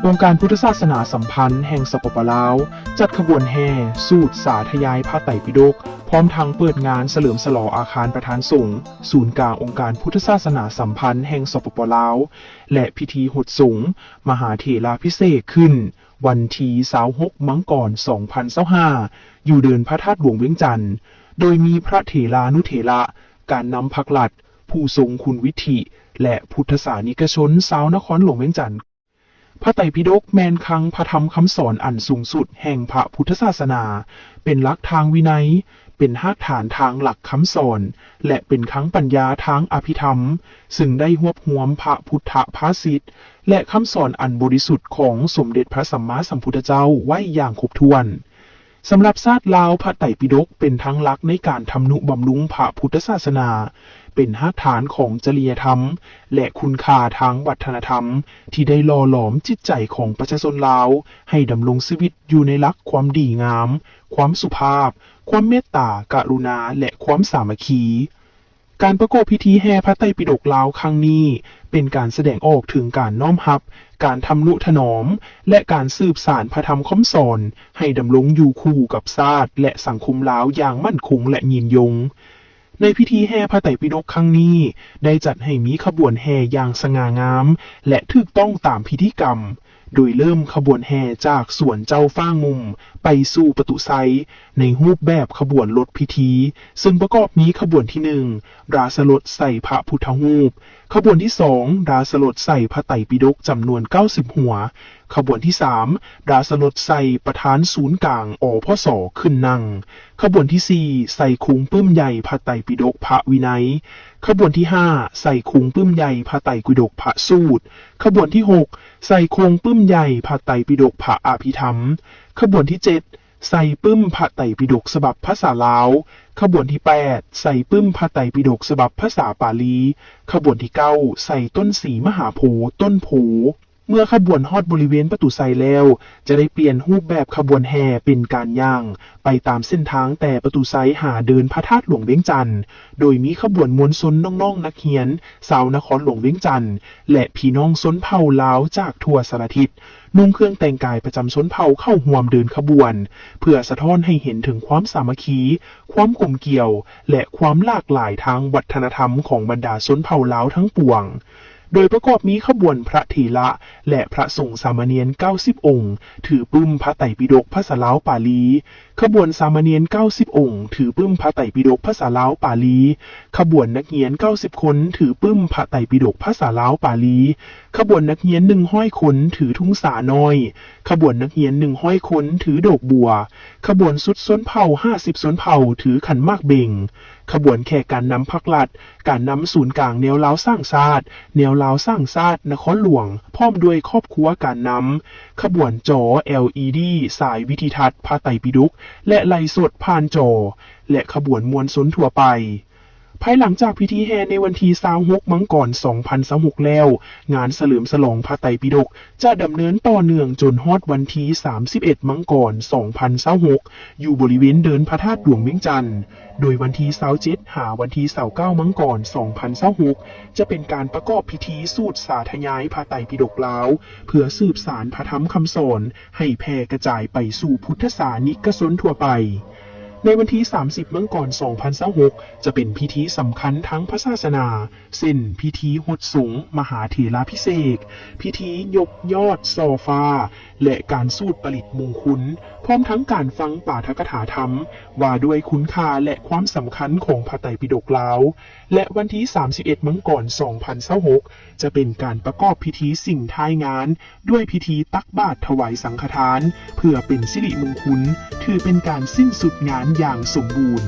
ອົງການພຸດທະສາສະໜາສຳພັນແຫ່ງ ສປປ ລາວ ຈັດຂະບວນແຫ່ສູດສາທະຍາຍພະໄຕປິດົກ ພ້ອມທັງເປີດງານສະເຫຼີມສະຫຼອງອາຄານປະທານສົງ ສູນກາງອົງການພຸດທະສາສະໜາສຳພັນແຫ່ງ ສປປ ລາວ ແລະ ພິທີຫົດສົງມະຫາເຖລາພິເສກຂຶ້ນ ວັນທີຊາວຫົກ ມັງກອນ ສອງພັນຊາວຫ້າ ຢູ່ເດີ່ນພະທາດຫຼວງວຽງຈັນ ໂດຍມີພະເຖລານຸເຖລະ, ການນຳພັກລັດ, ຜູ້ຊົງຄຸນວິດທິ ແລະ ພຸດທະສານິກະຊົນຊາວນະຄອນຫຼວງວຽງຈັນ. ພະໄຕປິດົກແມ່ນຄັງພະທຳຄຳສອນອັນສູງສຸດແຫ່ງພະພຸດທະສາສະໜາ, ເປັນຫຼັກທາງວິໄນ, ເປັນຮາກຖານທາງຫຼັກຄຳສອນ ແລະ ເປັນຄັງປັນຍາທາງອະພິທຳ, ຊຶ່ງໄດ້ຮວບຮວມພະພຸດທະພາສິດ ແລະ ຄຳສອນອັນບໍລິສຸດຂອງສົມເດັດພະສຳມາສຳພຸດທະເຈົ້າໄວ້ຢ່າງຄົບຖ້ວນ. ສຳລັບຊາດລາວ, ພະໄຕປິດົກເປັນທາງຫຼັກໃນການທຳນຸບຳລຸງພະພຸດທະສາສະໜາ, ເປັນຮາກຖານຂອງຈະລິຍະທຳ ແລະ ຄຸນຄ່າທາງວັດທະນະທຳ ທີ່ໄດ້ຫຼໍ່ຫຼອມຈິດໃຈຂອງປະຊາຊົນລາວ ໃຫ້ດຳລົງຊີວິດຢູ່ໃນຫຼັກຄວາມດີງາມ, ຄວາມສຸພາບ, ຄວາມເມດຕາ, ກະລຸນາ ແລະ ຄວາມສາມັກຄີ. ການປະກອບພິທີແຫ່ພະໄຕປິດົກລາວຄັ້ງນີ້ ເປັນການສະແດງອອກເຖິງການນ້ອມຮັບ, ການທຳນຸຖະໜອມ ແລະ ການສືບສານພະທຳຄຳສອນ ໃຫ້ດຳລົງຢູ່ຄູ່ກັບຊາດ ແລະ ສັງຄົມລາວຢ່າງໝັ້ນຄົງ ແລະ ຍືນຍົງ. ໃນພິທີແຫ່ພະໄຕປິດົກຄັ້ງນີ້ ໄດ້ຈັດໃຫ້ມີຂະບວນແຫ່ຢ່າງສະຫງ່າງາມ ແລະ ຖືກຕ້ອງຕາມພິທີກຳ, ໂດຍເລີ່ມຂະບວນແຫ່ຈາກສວນເຈົ້າຟ້າງຸ່ມ ໄປສູ່ປະຕູໄຊ ໃນຮູບແບບຂະບວນລົດພິທີ, ເຊິ່ງປະກອບມີຂະບວນທີໜຶ່ງ ລາຊະລົດໃສ່ພະພຸດທະຮູບ, ຂະບວນທີສອງ ລາຊະລົດໃສ່ພະໄຕປິດົກຈຳນວນເກົ້າສິບຫົວ, ຂະບວນທີສາມ ລາຊະລົດໃສ່ປະທານສູນກາງ ອພສ ຂຶ້ນນັ່ງ, ຂະບວນທີສີ່ ໃສ່ໂຄງປຶ້ມໃຫຍ່ພະໄຕປິດົກພະວິໄນ, ຂະບວນທີຫ້າ ໃສ່ໂຄງປຶ້ມໃຫຍ່ພະໄຕປິດົກພະສູດ, ຂະບວນທີຫົກ ໃສ່ໂຄງປຶ້ມໃຫຍ່ພະໄຕປິດົກພະອະພິທຳ, ຂະບວນທີເຈັດ ໃສ່ປຶ້ມພະໄຕປິດົກສະບັບພາສາລາວ, ຂະບວນທີແປດ ໃສ່ປຶ້ມພະໄຕປິດົກສະບັບພາສາປາລີ, ຂະບວນທີເກົ້າ ໃສ່ຕົ້ນສີມະຫາໂພຕົ້ນໂພ. ເມື່ອຂະບວນຮອດບໍລິເວນປະຕູໄຊແລ້ວ ຈະໄດ້ປ່ຽນຮູບແບບຂະບວນແຫ່ເປັນການຍ່າງໄປຕາມເສັ້ນທາງແຕ່ປະຕູໄຊຫາເດີ່ນພະທາດຫຼວງວຽງຈັນ, ໂດຍມີຂະບວນມວນຊົນນ້ອງໆນັກຮຽນຊາວນະຄອນຫຼວງວຽງຈັນ ແລະ ພີ່ນ້ອງຊົນເຜົ່າລາວຈາກທົ່ວສາລະທິດ ນຸ່ງເຄື່ອງແຕ່ງກາຍປະຈຳຊົນເຜົ່າເຂົ້າຮ່ວມເດີ່ນຂະບວນ ເພື່ອສະທ້ອນໃຫ້ເຫັນເຖິງຄວາມສາມັກຄີ, ຄວາມກົມກຽວ ແລະ ຄວາມຫຼາກຫຼາຍທາງວັດທະນະທຳຂອງບັນດາຊົນເຜົ່າລາວທັງປວງ, ໂດຍປະກອບມີຂະບວນພະເຖລະ ແລະ ພະສົງສາມະເນນເກົ້າສິບອົງ ຖືປຶ້ມພະໄຕປິດົກພາສາລາວປາລີ, ຂະບວນສາມະເນນເກົ້າສິບອົງ ຖືປຶ້ມພະໄຕປິດົກພາສາລາວປາລີ, ຂະບວນນັກຮຽນເກົ້າສິບຄົນ ຖືປຶ້ມພະໄຕປິດົກພາສາລາວປາລີ, ຂະບວນນັກຮຽນໜຶ່ງຮ້ອຍຄົນ ຖືທຸງສານ້ອຍ, ຂະບວນນັກຮຽນໜຶ່ງຮ້ອຍຄົນ ຖືດອກບົວ, ຂະບວນຊຸດຊົນເຜົ່າຫ້າສິບຊົນເຜົ່າ ຖືຂັນໝາກເບັງ, ຂະບວນແຂກການນຳພັກລັດ, ການນຳສູນກາງແນວລາວສ້າງຊາດ, ແນວລາວສ້າງຊາດນະຄອນຫຼວງ ພ້ອມດ້ວຍຄອບຄົວການນຳ, ຂະບວນຈໍ ແອລອີດີ ສາຍວິທິທັດພະໄຕປິດົກ ແລະ ໄລສົດຜ່ານຈໍ ແລະ ຂະບວນມວນຊົນທົ່ວໄປ. ພາຍຫຼັງຈາກພິທີແຫ່ໃນວັນທີຊາວຫົກ ມັງກອນ ສອງພັນຊາວຫົກແລ້ວ, ງານສະເຫຼີມສະຫຼອງພະໄຕປິດົກຈະດຳເນີນຕໍ່ເນື່ອງຈົນຮອດວັນທີສາມສິບເອັດ ມັງກອນ ສອງພັນຊາວຫົກ ຢູ່ບໍລິເວນເດີ່ນພະທາດຫຼວງວຽງຈັນ, ໂດຍວັນທີຊາວເຈັດ ຫາວັນທີຊາວເກົ້າ ມັງກອນ ສອງພັນຊາວຫົກ ຈະເປັນການປະກອບພິທີສູດສາທະຍາຍພະໄຕປິດົກລາວ ເພື່ອສືບສານພະທຳຄຳສອນໃຫ້ແຜ່ກະຈາຍໄປສູ່ພຸດທະສານິກະຊົນທົ່ວໄປ. ໃນວັນທີສາມສິບ ມັງກອນ ສອງພັນຊາວຫົກ ຈະເປັນພິທີສຳຄັນທາງພະສາສະໜາ ເຊັ່ນ ພິທີຫົດສົງມະຫາເຖລາພິເສກ, ພິທີຍົກຍອດສໍ້ຟ້າ ແລະ ການສູດປະລິດມຸງຄຸນ, ພ້ອມທັງການຟັງປາຖະກະຖາທຳ ວ່າດ້ວຍຄຸນຄ່າ ແລະ ຄວາມສຳຄັນຂອງພະໄຕປິດົກລາວ ແລະ ວັນທີສາມສິບເອັດ ມັງກອນ ສອງພັນຊາວຫົກ ຈະເປັນການປະກອບພິທີສິງທ້າຍງານ ດ້ວຍພິທີຕັກບາດຖວາຍສັງຄະທານ ເພື່ອເປັນສິລິມຸງຄຸນ, ຖືເປັນການສິ້ນສຸດງານຢ່າງສົມບູນ.